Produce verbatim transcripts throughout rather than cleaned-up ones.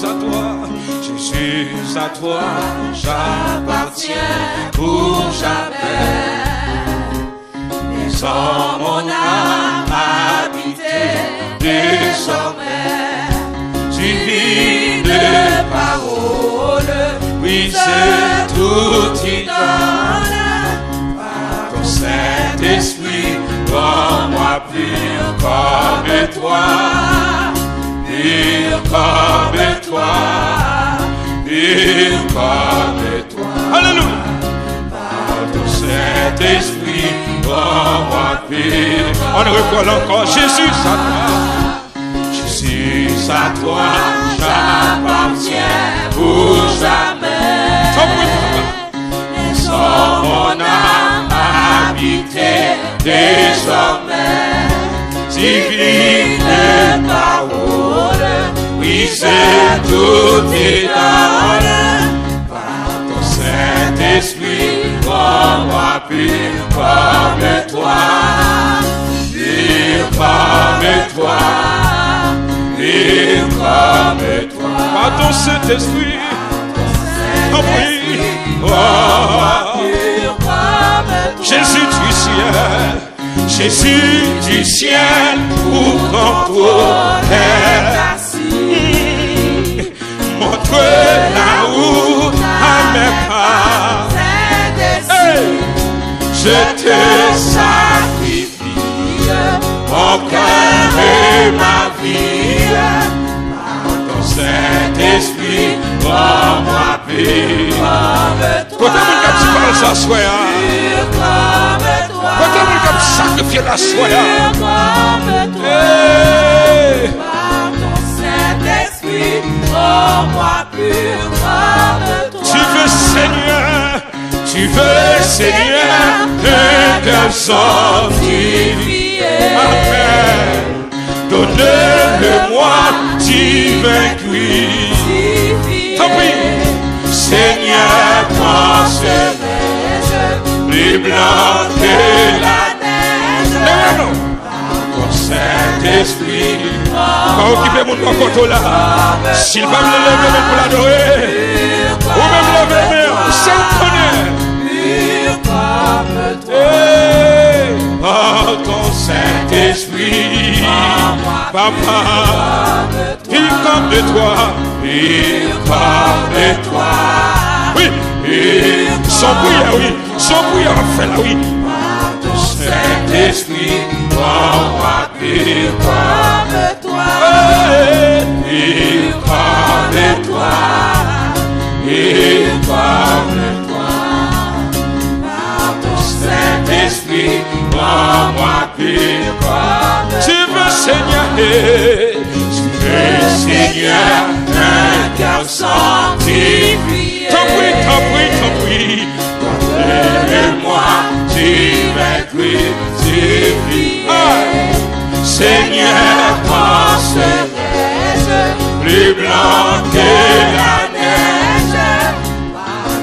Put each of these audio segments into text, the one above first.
À toi, Jésus, à toi j'appartiens pour jamais. Descends, mon âme, habiter désormais. Divine parole, brise toute idole. Par ton Saint-Esprit, rends-moi pur comme toi, pur comme toi, pur comme toi. Alléluia. Par ton Saint-Esprit, rends-moi pur. On recolle encore. Jésus, à toi. Jésus, à toi j'appartiens pour jamais. Tanpri, papa. Descends, mon âme, habiter désormais. Divine parole, brise toute idole. Par ton Saint-Esprit, rends-moi pur comme toi, pur comme toi, pur comme toi. Par ton Saint-Esprit, tanpri. Oh. Jésus du ciel, Jésus du ciel, où ton trône est assis. Montre la route à mes pas. Hey! Je te sacrifie mon cœur et ma vie. Par ton Saint-Esprit, rends-moi pur. Kote moun k ap di pawòl sa aswè a? Kote moun k ap sakrifye l aswè a? Hey! Tu veux, Seigneur, tu veux, Seigneur, un cœur sanctifié. Amen. Donne-le-moi, divin Christ. Tanpri. Seigneur, prends ce vêtement plus blanc que la neige. Leve non. Ton Sentespri pa okipe moun bò kote w la. Si l pa vle leve men pou l adore, ou menm leve men w, ou sèl konnen. Hey, par ton Saint-Esprit, papa, pur comme toi, pur comme toi. Wi, wi, son priyè, wi, son priyè w ap fè la, wi. Ton Sentespri, pran mwa pur comme toi, pur comme toi, pur comme toi. Par ton Saint-Esprit, rends-moi pur comme tu veux, Seigneur. Tu veux, Seigneur, un cœur sanctifié. Tanpri, tanpri, tanpri. Donne-le-moi, divin crucifié. Ah. Seigneur, prends ce vêtement plus blanc que la neige.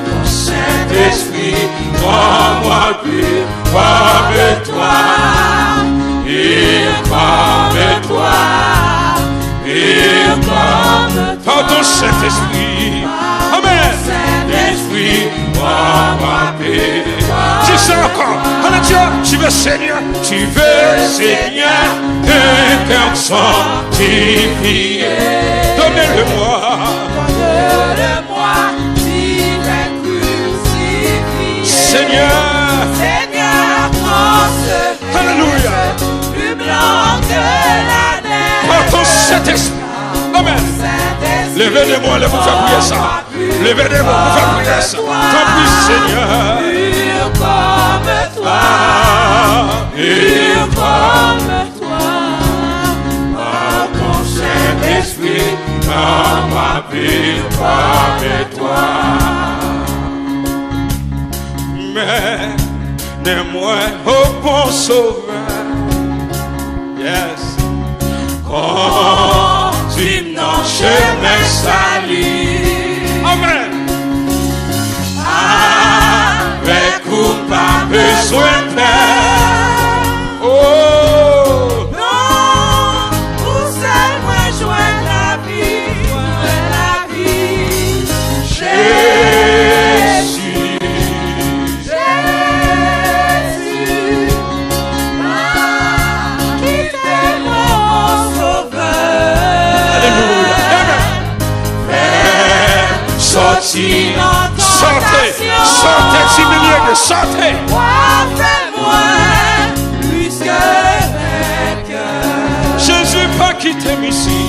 Ton Saint-Esprit, rends-moi pur comme toi, pur comme toi, pur comme toi. Par ton Saint-Esprit. Amen. Saint-Esprit, rends-moi pur. Dis ça encore. Allez, Dieu, tu veux, Seigneur, tu veux, Seigneur, un cœur sanctifié. Donne-le-moi. Donne-le-moi, divin crucifié. Seigneur. Seigneur, prends ce, alléluia, plus blanc que la neige. Par ton Saint-Esprit. Amen. Leve de men w pou fè priyè sa. Leve de men w pou fè priyè sa. Tanpri, Senyè. Pur comme toi, pur comme toi. Par ton Saint-Esprit, rends-moi pur comme toi. Mennen mwen, o bon Sovè. Yes. Kondui m nan chemen sali. Amen. Avèk ou m pa bezwen pè. Oh. Non, ou sèl mwen jwenn lavi, jwenn lavi. Sòti, sòti, sòti, ti milye de, sòti. Wa fè mwen plis ke venkè. Jezi pa kite m isi.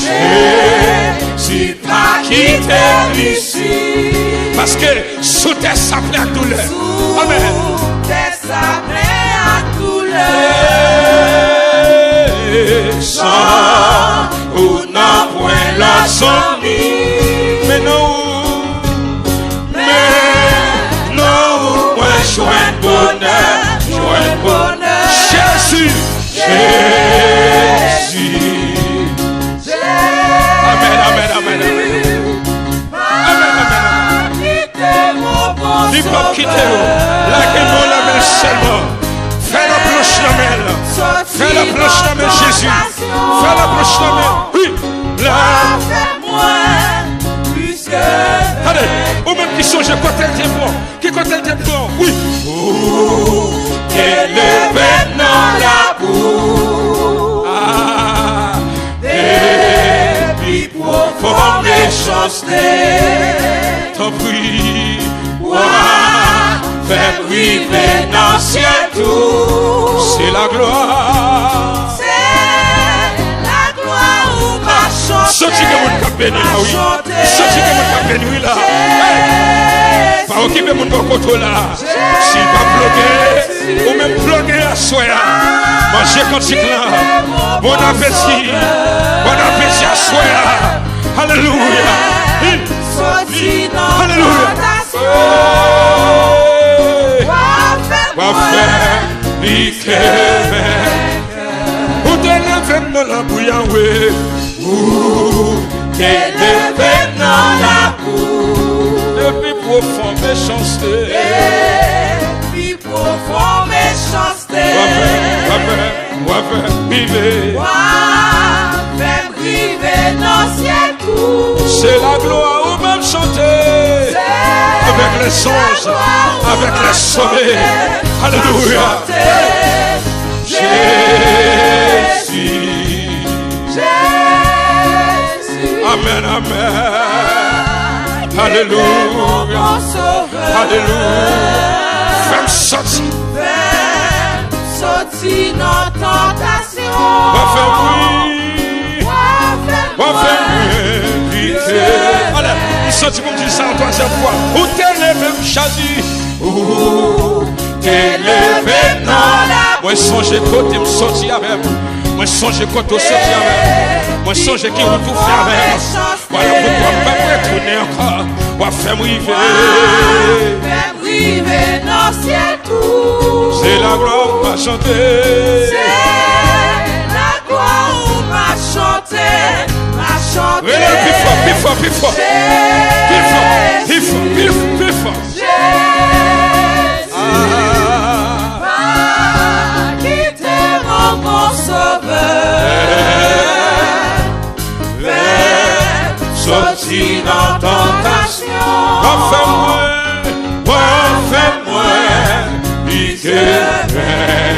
Jezi pa kite m isi. Paske sou tè sa plen ak doulè. Amèn. Sou tè sa plen ak doulè. San ou nan pwen lòt zanmi. Men nan ou, men nan ou mwen jwenn bonè, jwenn bonè. Jezi, Jezi. Amèn, amèn, amèn, amèn. Amèn, amèn, amèn. Li p ap kite w. Lage men w nan men l sèlman. Fè laplanch nan men l. Fè laplanch nan men Jezi. Fè laplanch nan men. Wi. La. Tande, ou menm ki sonje kote l te pran. Ki kote l te pran? Wi. Ou te leve m nan labou. Ah. Depi pwofon mechanste. Tanpri. Wa fè m rive nan syèl tou. Se laglwa. Se laglwa ou m ap chante. Santi gen moun k ap beni la, wi. Santi gen moun k ap beni, wi, la. Hey! Pa okipe moun bò kote w la. Si l pa ploge, ou menm ploge aswè a. Manje kantik lan. Bon apeti. Bon apeti aswè a. Alelouya. Alelouya. W ap fè li ke venkè. Ou te leve m nan labou, Yawe. Ou te leve m nan labou. Depi pwofon mechanste. Depi pwofon mechanste. W ap fè, w ap fè, w ap fè m rive. W ap fè m rive nan syèl tou. Se laglwa ou m ap chante. Avèk lè zanj, avèk lè sòlèy. Alelouya. Jezi. Amèn, amèn. Alelouya. Alelouya. Fè m sòti. Fè m sòti nan tantasyon. W ap fè m ri. W ap fè mwen grite. Ale, m santi pou m di sa yon twazyèm fwa. Ou te leve m, Jezi. Ou te leve m nan la. Mwen sonje kote m sòti avè m. Mwen sonje kote w sòti avè m. Mwen sonje ki wout ou fè avè m. Vwala poukwa m p ap retounen ankò. W ap fè m rive. W ap fè m rive nan syèl tou. Se laglwa ou m ap chante. Se laglwa ou m ap chante. M ap chante. Rele l pi fò, pi fò, pi fò. Pi fò, pi fò, pi fò, pi fò. Jezi. Ah. Pa kite m, o bon Sovè. Fè m sòti nan tantasyon. W ap fè mwen, w ap fè mwen, li ke mwen.